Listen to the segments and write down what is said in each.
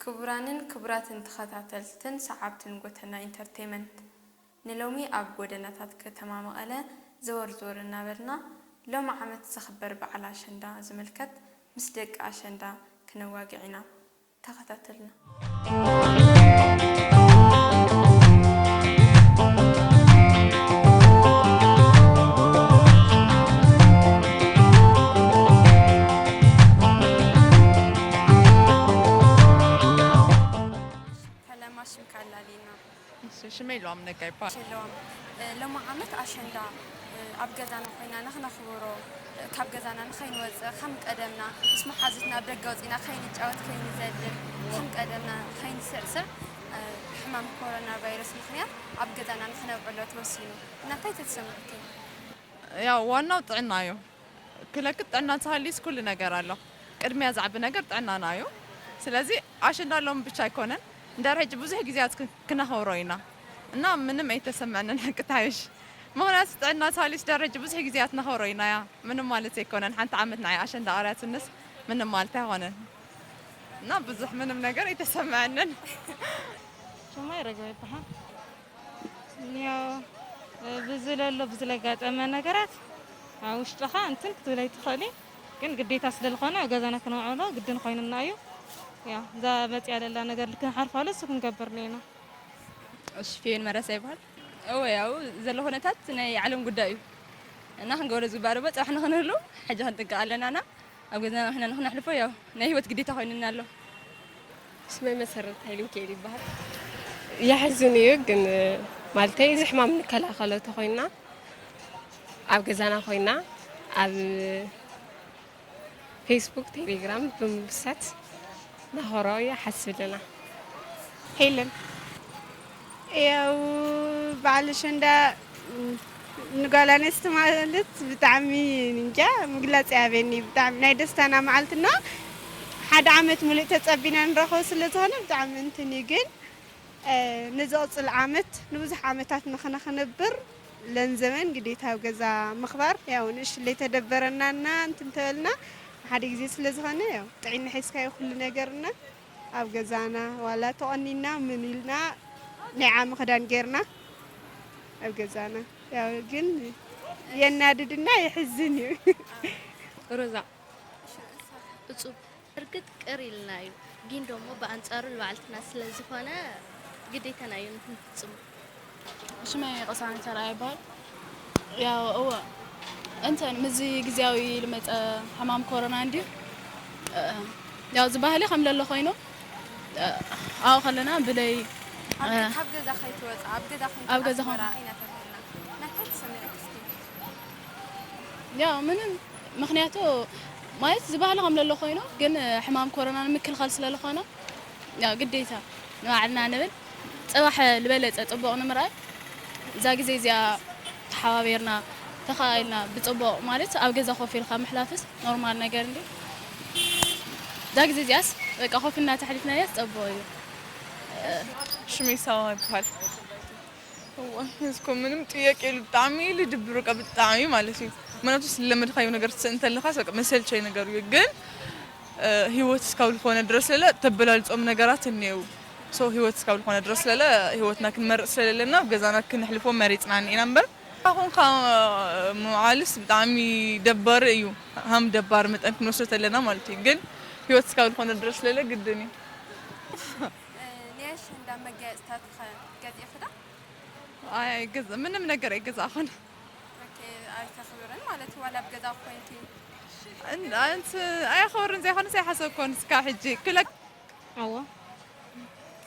ክቡራንን ክቡራትን ተኸታተልትን ሰዓብትን ጎተና ኢንተርቴይመንት፣ ንሎሚ ኣብ ጎደናታት ከተማ መቐለ ዘወር ዘወር እናበልና፣ ሎሚ ዓመት ዝኽበር በዓል ኣሸንዳ ዝምልከት ምስ ደቂ ኣሸንዳ ክነዋግዕ ኢና። ተኸታተልና። ፈለማ ሽምካ ኣላሊና። እሺ፣ ሽመይ ኢሎም ነጋ ይባሃል። ሸለዋም፣ እ፣ ሎሚ ዓመት ኣሸንዳ፣ እ፣ ኣብ ገዛና ኮይና ንኽነኽብሮ፣ እ፣ ካብ ገዛና ንኸይንወፅእ፣ ከም ቀደምና ምስ መሓዙትና ኣብ ደገ ወፂና ከይንጫወት፣ ከይንዘልል፣ ከም ቀደምና ከይንስዕስዕ፣ እ፣ ብሕማም ኮሮና ቫይረስ ምኽንያት ኣብ ገዛና ንኽነብዕሎ ተወሲኑ። እና እንታይ ተሰምዑኪ? ያው ዋናው ጥዕና እዩ። ክለክት ጥዕና እንተሃልዩስ ኩሉ ነገር ኣሎ። ቅድሚያ ዝዓቢ ነገር ጥዕናና እዩ። ስለዚ ኣሸንዳ ሎም ብቻ ኣይኮነን፣ እንድሕር ሕጂ ብዙሕ ግዜያት ክን-፣ ክነኸብሮ ኢና እና ምንም ኣይተሰምዐንን፣ ሓቂ ተሓይሽ። ምኽንያቱ ጥዕና ተሃልዩስ እንድሕር ሕጂ ብዙሕ ግዜያት ነኸብሮ ኢና እያ። ምንም ማለት ኣይኮነን። ሓንቲ ዓመት ንዓይ ኣሸንዳ ቀርያትንስ ምንም ማለት ኣይኮነን እና ብዙሕ ምንም ነገር ኣይተሰምዐንን። ሽመይ ረግበ ይበሃል። ያው፣ ብዝለሎ ብዝለጋጠመ ነገራት ኣብ ውሽጥኻ እንትን ክትብል ኣይትኽእልን፣ ግን ግዴታ ስለዝኾነ ኣብ ገዛና ክነውዕሎ ግድን ኮይኑና እዩ። ያው፣ እዛ መፅያ ዘላ ነገር ክንሓልፋሉ እሱ ክንገብር ኢና። እሺ፣ ፊዮን መረሳ ይበሃል። እወ፣ ያው ዘሎ ኩነታት ናይ ዓለም ጉዳይ እዩ እና ክንገብሮ ዝግባእ ደሞ ፅባሕ ንኽንህሉ ሕጂ ክንጥንቀቕ ኣለናና። ኣብ ገዛና ኮይና ንኽነሕልፎ ያው ናይ ህይወት ግዴታ ኮይኑና ኣሎ። ስመይ መሰረት ሃይለ ሚካኤል ይበሃል። የሕዝን እዩ ግን፣ ማለተይ እዚ ሕማም ንከላኸሎ ተኾይንና ኣብ ገዛና ኮይና ኣብ ፌስቡክ፣ ቴሌግራም ብምብሳት ነኸሮ ይሓስብ ኣለና። ሄለን። ያው በዓል ኣሸንዳ ንጓል ኣንስቲ ማለት ብጣዕሚ እንጃ ምግላፅ ይኣብየኒ። ብጣዕሚ ናይ ደስታና መዓልትና ሓደ ዓመት ሙሉእ ተፀቢና ንረኽቦ ስለ ዝኾነ ብጣዕሚ እንትን እዩ። ግን፣ እ፣ ንዝቕፅል ዓመት ንብዙሕ ዓመታት ንኽነኽንብር ለንዘመን ግዴታ ኣብ ገዛ ምኽባር ያው ንእሽለይ ተደበረናና እንትን ተበልና ሓደ ግዜ ስለ ዝኾነ ያው ጥዒና ሒዝካዮ ኩሉ ነገርና ኣብ ገዛና ዋላ ተቖኒና ምን ኢልና ናይ ዓሚ ክዳን ጌርና ኣብ ገዛና። ያው ግን የናድድና የሕዝን እዩ። ሮዛ። እጹብ። እርግጥ ቅር ኢልና እዩ፣ ግን ደሞ ብኣንጻሩ ንባዕልትና ስለ ዝኾነ ግዴታና እዩ ንፍጽሞ። ሽመይ ቅሳነት ኣርኣያ ይበሃል። ያው እወ፣ እንተን ምስዚ ግዝያዊ ልመጸ ሕማም ኮሮና እንድዩ። እ፣ ያው እዚ ባህሊ ከም ለሎ ኮይኑ፣ እ፣ ኣብኡ ከለና ብለይ፣ ካብ፣ እ፣ ካብ ገዛ ከይትወጻ፣ ኣብ ገዛ ኮይንካ ኣብ ገዛ ኣኽብራ ኮይንካ። ኢና ተባሂልና። ናታይ ተሰሚዑኪ እስኪ? ያው ምንም፣ ምኽንያቱ ማለት እዚ ባህሊ ከም ለሎ ኮይኑ፣ ግን ሕማም ኮሮና ንምክልኻል ስለ ዝኾነ፣ ያው ግዴታ ንባዕልና ንብል። ጽባሕ ዝበለጸ ጽቡቕ ንምርኣይ እዛ ግዜ እዚኣ ተሓባቢርና፣ ተኸኣኢልና ብጽቡቕ ማለት ኣብ ገዛ ኮፍ ኢልካ ምሕላፍስ ኖርማል ነገር እንድዩ። እዛ ግዜ እዚኣስ በቃ ኮፍ ኢልና ተሕሊፍናያስ ጽቡቕ እዩ። ሽመይ ሳዋ ይበሃል። እዋ፣ እዚ እኮ ምንም ጥያቄ የሉ። ብጣዕሚ እዩ ልድብር፣ በቃ ብጣዕሚ ማለት እዩ። ምክንያቱ ስለመድካዮ ነገር ትስእ እንተለኻስ በቃ መሰልቸይ ነገር እዩ። ግን፣ እ፣ ህይወት እስካብ ዝኾነ ድረስ ለለ ተበላልጾም ነገራት እኒአው። ሶ ህይወት እስካብ ዝኾነ ድረስ ለለ ህይወትና ክንመርጽ ስለለና ኣብ ገዛና ክንሕልፎ መሪጽና እኒኤና እምበር። ኣኹን ካብ ምውዓልስ ብጣዕሚ ደባሪ እዩ። ሃም ደባሪ መጠን ክንወስዶ ተለና ማለት እዩ። ግን ህይወት እስካብ ዝኾነ ድረስ ለለ ግድን እዩ። እ፣ ናይ ኣሸንዳ መጋየጽታት ከ ገዚእኺ ዶ? ኣይ፣ ኣይገዛ-፣ ምንም ነገር ኣይገዛእኹን። ኦኬ፣ ኣይተኽብርን ማለት እዩ፣ ዋላ ኣብ ገዛ ኮይንኪ? እን-፣ ኣንስ-፣ ኣየኽብርን ዘይኮነስ ኣይሓሰብኩን እስካብ ሕጂ። ክለ-፣ ኣዎ።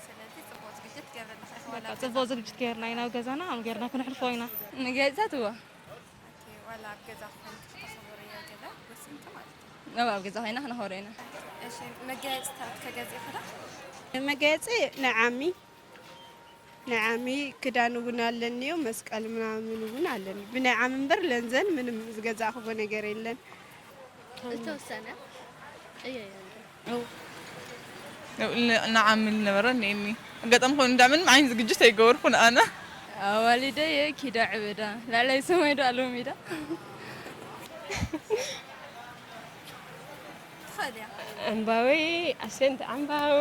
ስለዚ ጽቡቕ ዝግጅት ትገብሪ ኣለኺ፣ ዋላ በቃ ኣብ ጽቡቕ ገዛ። ዝግጅት ገይርና ኢና ኣብ ገዛና፣ ከም ገይርና ክነሕልፎ ኢና። መጋየጽታት እዎ። ኦኬ፣ ዋላ ኣብ ገዛ ኮይንኪ ከተኽብርዮ ገለ ወሲንኪ ማለት እዩ? እዎ፣ ኣብ ገዛ ኮይና ክነኽብሮ ኢና። እሺ፣ መጋየጽታት ከ ገዚእኺ ዶ? መጋየጺ ናይ ዓሚ ናይ ዓሚ ክዳን እውን ኣለኒዮ፣ መስቀል ምናምን እውን ኣለኒ። ብናይ ዓሚ እምበር ለንዘን ምንም ዝገዛእኽዎ ነገር የለን። ዝተወሰነ እየ የለ። ን-፣ ንዓሚ ዝነበረ እኒኤኒ። ኣጋጣሚ ኮይኑ እንዳ ምንም ዓይነት ዝግጅት ኣይገበርኩን ኣነ። ኣዋሊደ እየ ኪዳ ዕበዳ። ላዕላይ ሰማይ ዶ ኣለዎም ኢዳ? ኸድያ ዕምባወይ ኣሸንዳ ዕምባው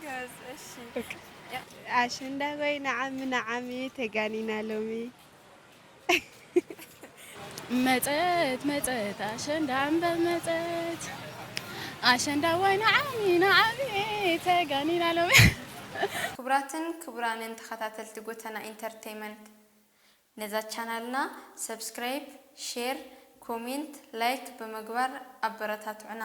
ገዝ እሺ ኣሸንዳ ወይ ንዓሚ ንዓሚ ተጋኒና ሎሚ። መጸት መጸት ኣሸንዳ ዕምበብ መጸት ኣሸንዳ ዋይ ንዓሚ ንዓሚ ተጋኒና ሎሚ። ክቡራትን ክቡራንን ተኸታተልቲ ጎተና ኢንተርቴይመንት፣ ነዛ ቻናልና ሰብስክራይብ፣ ሼር፣ ኮሜንት፣ ላይክ ብምግባር ኣበረታትዑና።